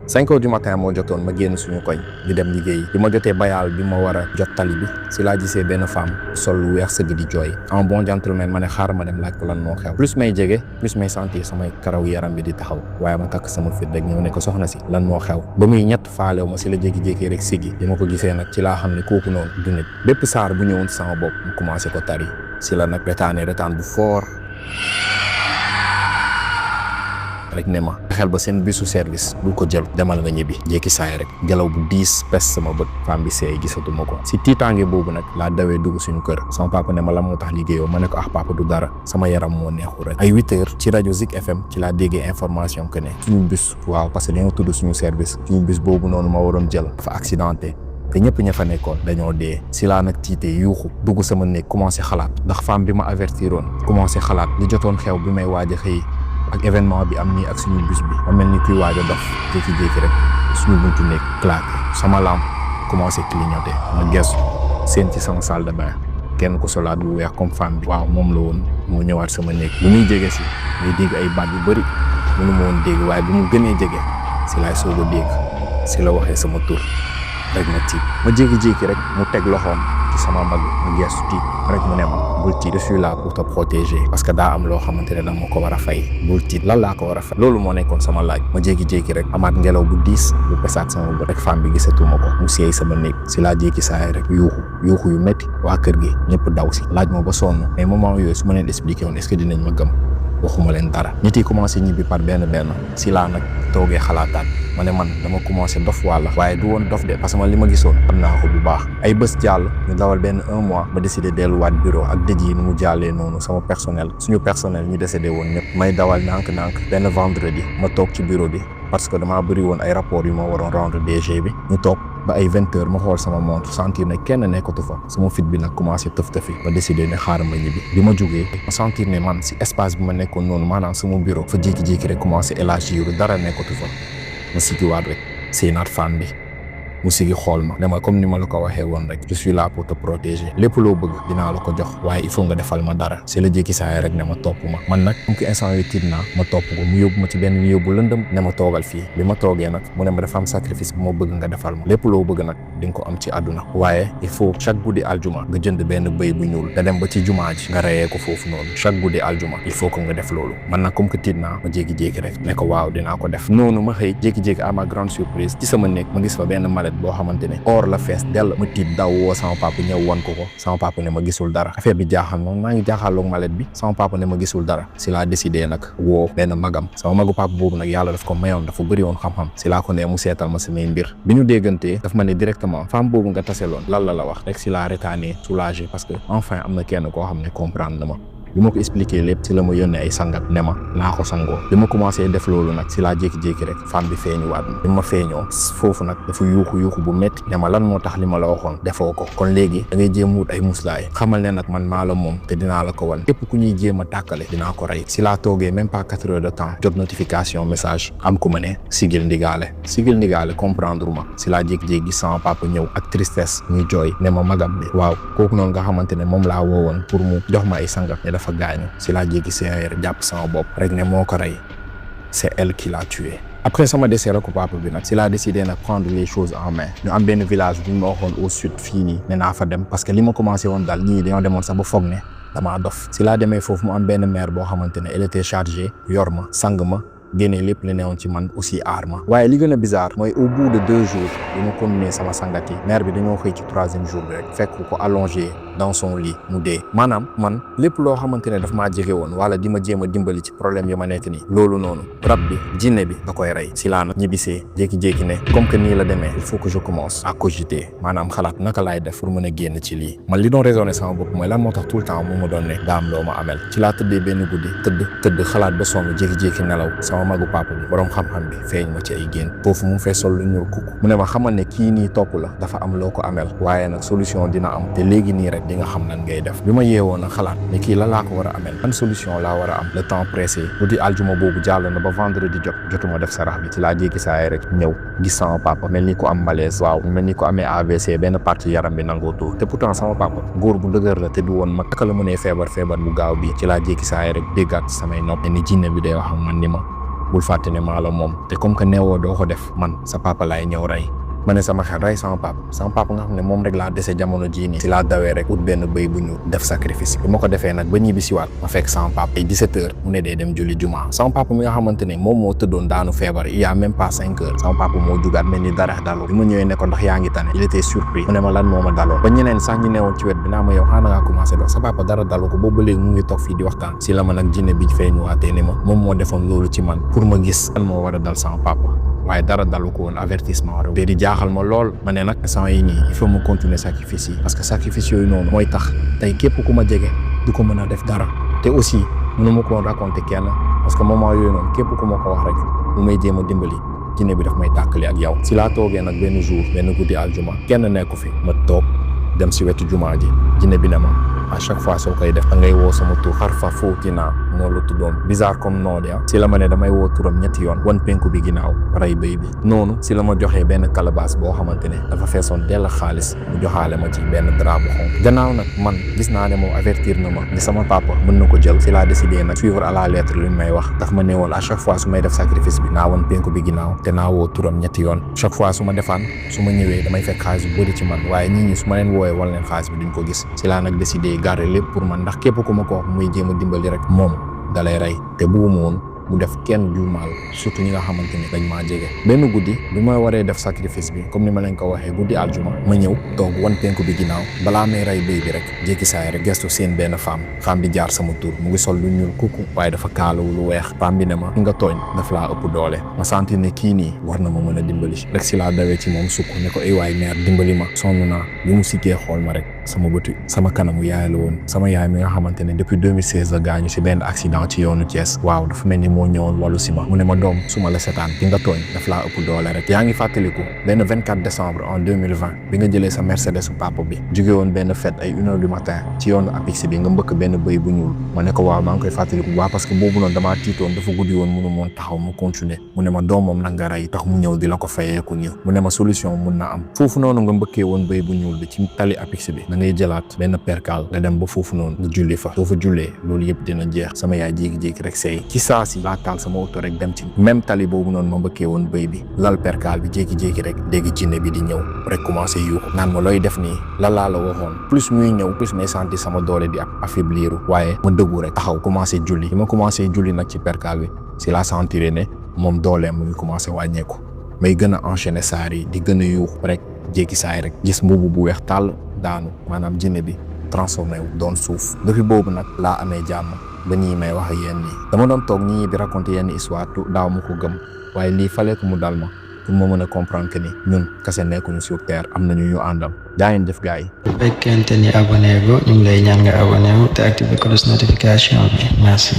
5 heures du matin moo jotoon ma génn suñu koñ di dem liggéeyi bi ma jotee bayaal bi ma war a jot tali bi si laa gisee benn femme sol lu weex sëgg di jooy en bon gentleman ma ne xaaral ma dem laaj ko lan moo xew plus may jege plus may sentir samay karaw yaram bi di taxaw waaye ma takk sama fit rek ñëw ne ko soxna si lan moo xew ba muy ñett faalew ma si la jékki-jékki rek siggi bi ma ko gisee nag ci laa xam ne kooku noonu du nit bépp saar bu ñëwoon sama bopp mu commencé ko tari si la nag retaan bu fort rek ne ma xel ba seen bisu service bul ko jël demal nga ñibbi jékki saay rek gelaw bu diis pes sama bët femme bi seey gisatuma ko si tiitaange boobu nag laa dawee dugg suñu kër sama papa ne ma la moo tax liggéeyoo ma ne ko papa du dara sama yaram moo neexul rek ay 8 heures ci rajo Zik FM ci laa déggee information que ne suñu bus waaw parce que dañoo tudd suñu service suñu bus boobu noonu ma waroon jël dafa accidenté te ñëpp ña fa nekkoon dañoo dee si laa nag tiitee yuuxu dugg sama néeg commencé xalaat ndax femme bi ma avertiroon commencé xalaat li jotoon xew bi may waaj a xëy ak événement bi am nii ak suñu bus bi ma mel ni kuy waaj a dof jékki-jékki rek suñu buntu nekk claqué sama lampe commencé clignoté ma gestu seen ci sama salle de bain kenn ku solaat bu weex comme femme bi waaw moom la woon moo ñëwaat sama néeg bu muy jege si ngay dégg ay baat yu bëri mënu ma woon dégg waaye bi mu gënee jege si laay soog a dégg si la waxee sama tur rek ma tiit ma jékki-jékki rek mu teg loxoom ci sama mbagg ma gestu tiit rek mu ne ma bul tiit je suis là pour te protéger parce que daa am loo xamante ne dama ko war a fay bul tiit lan laa ko war a fay loolu moo nekkoon sama laaj ma jékki-jékki rek amaat ngelaw bu diis bu pesaat sama bët rek femme bi gisatuma ko mu seey sama néeg si laa jékki saay rek yuuxu yu métti waa kër gi ñëpp daw si laaj ma ba sonn mais moment yooyu su ma leen expliqué woon est-ce que dinañ ma gëm waxuma leen dara nit yi commencé ñibbi par benn si laa nag toogee xalaataat ma ne man dama commencé dof wàlla waaye du woon dof de parce que man li ma gisoon xam naa ko bu baax ay bés jàll ñu dawal benn 1 mois ma décidé delluwaat bureau ak dëj yi nu mu jàllee noonu sama personnel suñu personnel ñi décédé woon ñëpp may dawal nànk benn vendredi ma toog ci bureau bi parce que damaa bëri woon ay rapports yu ma waroon rendre DG bi ñu toog ba ay 20 heures ma xool sama montre sentir ne kenn nekkatu fa sama fit bi nag commencé tëf-tëfi ma décidé ne xaaral ma ñibbi bi ma jógee ma sentir ne man si espace bi ma nekkoon noonu maanaam sama bureau fa jékki-jékki rek commencé élargir dara nekkatu fa ma sigiwaat rek séenaat fan bi mu sigi xool ma ne ma comme ni ma la ko waxee woon rek je suis là pour te protéger lépp loo bëgg dinaa la ko jox waaye il faut nga defal ma dara c'est la jékki saa rek ne ma topp ma man nag comme que instant yooyu tiit naa ma topp ko mu yóbbu ma ci benn yóbbu lëndëm ne ma toogal fii bi ma toogee nag mu ne ma dafa am sacrifice bu ma bëgg nga defal ma lépp loo bëgg nag di nga ko am ci àdduna waaye il faut chaque guddi aljuma nga jënd benn bëy bu ñuul nga dem ba ci jumaa ji nga reyee ko foofu noonu chaque guddi aljuma il faut que nga def loolu man nag comme que tiit naa ma jékki-jékki rek ne ko waaw dinaa ko def noonu ma xëy jékki-jékki à ma grande surprise ci sama néeg ma gis fa benn mallette boo xamante ne or la fees dell ma tiit daw woo sama papa ñëw wan ko sama papa ne ma gisul dara affaire bi jaaxal moom maa ngi jaaxaloog mallette bi sama papa ne ma gisul dara si laa décidé nag woo benn magam sama magu papa boobu nag yàlla daf ko mayoon dafa bëri woon xam-xam si laa ko ne mu seetal ma samay mbir bi ñu déggantee daf ma ne directement femme boobu nga taseloon lan la wax rek si laa retaanee soulagé parce que enfin am na kenn koo xam ne comprendre na ma bi ma ko expliqué lépp si la ma yónnee ay sangat ne ma naa ko sangoo bi ma commencé def loolu nag si laa jékki-jékki rek femme bi feeñuwaat ma bi ma feeñoo foofu nag dafa yuuxu bu métti ne ma lan moo tax li ma la waxoon defoo ko kon léegi da ngay jéem wut ay muslaay xamal ne nag man maa la moom te dinaa la ko wan képp ku ñuy jéem a tàkkale dinaa ko rey si laa toogee même pas 4 heures de temps jot notification message am ku ma ne sigil ndigaale comprendre ma si laa jékki-jékki sama papa ñëw ak tristesse ñuy jooy ne ma magam bi waaw kooku noonu nga xamante ne moom laa woowoon pour mu jox ma ay sangat dafa gaañu si laa jékki séeréer jàpp sama bopp rek ne moo ko rey c'est elle qui l'a tué. Après sama décès rek papa bi nag si laa décidé nag prendre les choses en main ñu am benn village bu ñu ma waxoon au sud fii nii ne naa fa dem parce que li ma commencé woon daal ñii dañoo demoon sax ba foog ne damaa dof si laa demee foofu mu am benn mère boo xamante ne elle était chargée yor ma sang ma génnee lépp li newoon ci man aussi aar ma waaye li gën a bizarre mooy au bout de 2 jours bi ma continuer sama sangat yi mère bi dañoo xëy ci 3e jour bi rek fekk ko allongé dans son lit mu dee maanaam man lépp loo xamante ne daf maa jege woon wala di ma jéem a dimbali ci problème yi ma nekk nii loolu noonu rab bi jinne bi da koy rey si laa nag ñibbisee jékki-jékki ne comme que nii la demee il faut que je commence à cogiter maanaam xalaat naka laay def pour mën a génn ci lii man li doon raisonné sama bopp mooy lan moo tax tout le temps mu ma doon ne daam loo ma amel ci laa tëddee benn guddi tëdd xalaat ba sonn jékki-jékki nelaw sama magu papa bi borom xam-xam bi feeñ ma ci ay génn foofu mu fay sol lu ñuul kukk mu ne ma xamal ne kii nii topp la dafa am loo ko amel waaye nag solution dina am te léegi nii rek di nga xam lan ngay def bi ma yeewoo nag xalaat ne kii la laa ko war a amel ban solution laa war a am le temps pressé bu di aljuma boobu jàll na ba vendredi jotuma def sarax bi ci laa jékki saay rek ñëw gis sama papa mel ni ko am malaise waaw mel ni ko amee AVC benn partie yaram bi nangoo tuur te pourtant sama papa góor bu dëgër la te du woon mag naka la mënee feebar bu gaaw bi ci laa jékki saay rek déggaat samay nopp ni jinne bi day wax ak man ni ma bul fàtte ne maa la moom te comme que neewoo doo ko def man sa papa laay ñëw rey ma ne sama xel rey sama papa nga xam ne moom rek laa dese jamono jii nii si laa dawee rek ut benn bëy bu ñu def sacrifice bi ma ko defee nag ba ñibbi si waat ma fekk sama papa ay 17 heures mu ne dee dem julli juma sama papa mi nga xamante ne moom moo tëddoon daanu feebar il y a même pas 5 heures sama papa moo jugaat mel ni dara daloo bi ma ñëwee ne ko ndax yaa ngi tane il était surpris mu ne ma lan moo ma daloo ba ñeneen sax ñu newoon ci wet bi naa ma yow xanaa ngaa commencé dox sa papa dara dalu ko boobu ba léegi mu ngi toog fii di waxtaan si la ma nag jinne bi feeñuwaatee ne ma moom moo defoon loolu ci man pour ma gis lan moo war a dal sama papa waaye dara dalu ko woon avertissement rek te di jaaxal ma lool ma ne nag instant yi nii il faut ma continuer sacrifice yi parce que sacrifice yooyu noonu mooy tax tey képp ku ma jege du ko mën a def dara te aussi mënu ma ko raconter kenn parce que moment yooyu noonu képp ku ma ko wax rek mu may jéem a dimbali jinne bi daf may tàkkali ak yow si laa toogee nag benn jour benn guddi aljuma kenn nekku fi ma toog dem si wetu jumaa ji jinne bi ne ma à chaque fois soo koy def da ngay woo sama tur Xarfa Foutina moo la tuddoon bizarre comme nom de si la ma ne damay woo turam ñetti yoon wan penku bi ginnaaw rey bëy bi noonu si la ma joxee benn calebasse boo xamante ne dafa feesoon dell xaalis mu joxaale ma ci benn drap bu xonk gannaaw nag man gis naa ne moom avertir na ma ni sama papa mën na ko jël si laa décidé nag suivre à la lettre lu ñu may wax daf ma ne woon à chaque fois su may def sacrifice bi naa wan penku bi ginnaaw te naa woo turam ñetti yoon chaque fois su ma defaan su ma ñëwee damay fekk xaalis bu bëri ci man waaye nit ñi su ma leen woowee wala leen xaalis bi duñ ko gis si laa nag décidé garder lépp pour man ndax képp ku ma ko wax muy jéem a dimbali rek moom dalay rey te bugguma woon mu def kenn juumaal surtout ñi nga xamante ni dañ maa jege benn guddi bi ma waree def sacrifice bi comme ni ma leen ko waxee guddi aljuma ma ñëw toog wan penku bi ginnaaw balaa may rey bëy bi rek jékki saay rek gestu seen benn femme bi jaar sama tur mu ngi sol lu ñuul kukku waaye dafa kaalawu lu weex femme bi ne ma nga tooñ daf laa ëpp doole ma sentir ne kii nii war na ma mën a dimbali rek si laa dawee ci moom sukk ne ko ay waay mère dimbali ma sonn naa bi mu siggee xool ma rek sama bëtu sama kanamu yaay la woon sama yaay mi nga xamante ne depuis 2016 la gaañu si benn accident ci yoonu Thiès waaw dafa mel ni moo ñëwoon wàllu si ma mu ne ma doom su ma la setaan ki nga tooñ daf laa ëpp doole rek yaa ngi fàttaliku benn 24 décembre en 2020 bi nga jëlee sa Mercedes su papa bi jóge woon benn fête ay 1 heure du matin ci yoonu Apix bi nga mbëkk benn bëy bu ñuul ma ne ko waaw maa ngi koy fàttaliku waaw parce que boobu noonu damaa tiitoon dafa guddi woon mënu moon taxaw mu continuer mu ne ma doom moom nag nga rey tax mu ñëw di la ko fayeeku ñëw mu ne ma solution mun na am foofu noonu nga mbëkkee woon bëy bu ñuul bi ci tali Apix bi da ngay jëlaat benn percal nga dem ba foofu noonu nga julli fa soo fa jullee loolu yëpp dina jeex sama yaay jékki-jékki rek seey ci saa si laa taal sama oto rek dem ci même tali boobu noonu ma mbëkkee woon bëy bi lal percal bi jékki-jékki rek dégg jinne bi di ñëw rek commencé yuuxu naan ma looy def nii la laa la waxoon plus muy ñëw plus may sentir sama doole di affaibliru waaye ma dëggu rek taxaw commencé julli bi ma commencé julli nag ci percal bi si laa sentiré ne moom dooleem mu ngi commencé wàññeeku may gën a enchaîner saar yi di gën a yuuxu rek jékki saay rek gis mbubu bu weex tàll daanu maanaam jinne bi transformé wu doon suuf depuis boobu nag laa amee jàmm ba nii may wax ak yéen nii dama doon toog ñii di raconter yenn histoire daaw ma ko gëm waaye lii fallait que mu dal ma pour ma mën a comprendre que ni ñun kese nekkuñu sur terre am nañu ñu àndam daa ngeen def gars yi. bu fekkente ni abonné go ñu ngi lay ñaan nga abonné wu te activer cloche notification bi merci.